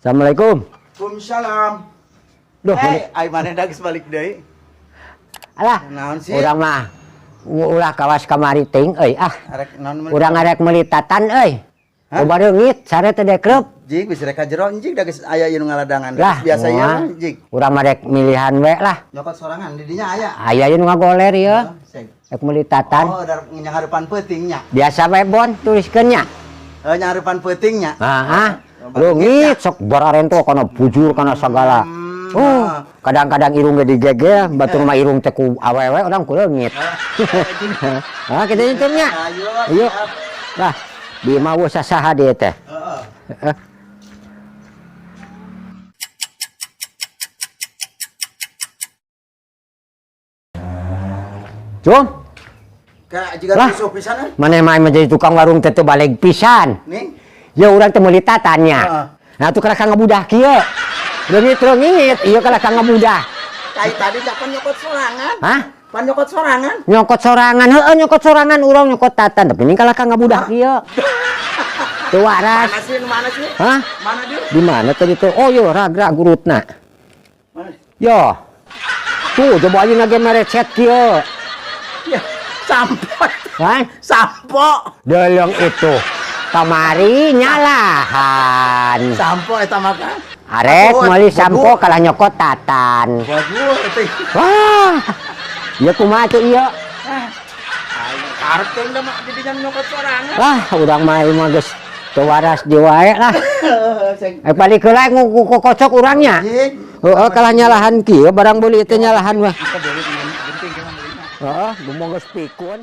Assalamualaikum. Waalaikumsalam. Duh, Eh, ai maneh da geus balik deui? Alah, Naon sih? urang mah ulah kawas kamari teuing euy ah. Arek naon meuli? Urang arek meuli tatan euy. Hah? Loba reungit sare teh dekrep. Jig bisa rek ka jero jig da geus aya ieu nu ngaladangan. Lah, Biasa ieu moal. mah jig. Urang mah rek milihan we lah. Nyokot sorangan di dinya aya. Aya ieu nu ngagoler ieu. Heeh, sing. Rek meuli tatan. Oh, dar nyanghareupan peuting nya. Biasa we bon tuliskeun nya. Heuh, nyanghareupan peuting nya. Ah, leungit sok bararento kana bujur kana sagala. Oh, kadang-kadang irung ge digegel, batur mah irung teh ku awewe urang ku leungit. Ah, kitu itu nya. Ayo, Ayo. siap. Lah, di imah eueuh sasaha dieu teh? Heeh. Heeh. Cum, Ka jiga Lah. rusuh pisan euy. Maneh mah menjadi tukang warung teh teu baleg pisan. Nih. Ya urang teh meuli tatannya. Heeh. Nah tuh kalah ka ngabudah kieu. Leungit-leungit, ieu kalah ka ngabudah. Kai tadi dah pan nyokot sorangan. Hah? Pan nyokot sorangan. Nyokot sorangan, heeh, nyokot sorangan urang nyokot tatan, tapi ini kalah ka ngabudah kieu. Teu waras. Mana sih, mana sih? Hah? Mana dia? Di mana tadi tuh? Oh yo, ragra gurutna. Mana? Yo. Tuh, coba aja ge merecet kieu. Ya, sampo. Hah? Sampo. Deleng itu. Kamari nyalahan. Sampo eta mah kan. Arek Aduh, meuli sampo waduh. Kalah nyokot tatan. Waduh, eta. Wah. Ya kumaha tuh ieu? Ah. Aing karep teh da mah didinya nyokot sorangan. Lah, urang mah ieu mah geus teu waras di wae lah. Sing. Eh balik heula ngukocok urangnya. Jig. Heeh, kalah nyalahan kieu barang beuli teh nyalahan wah. Kita beli genting ke mah beulina. Heeh, geus pikun.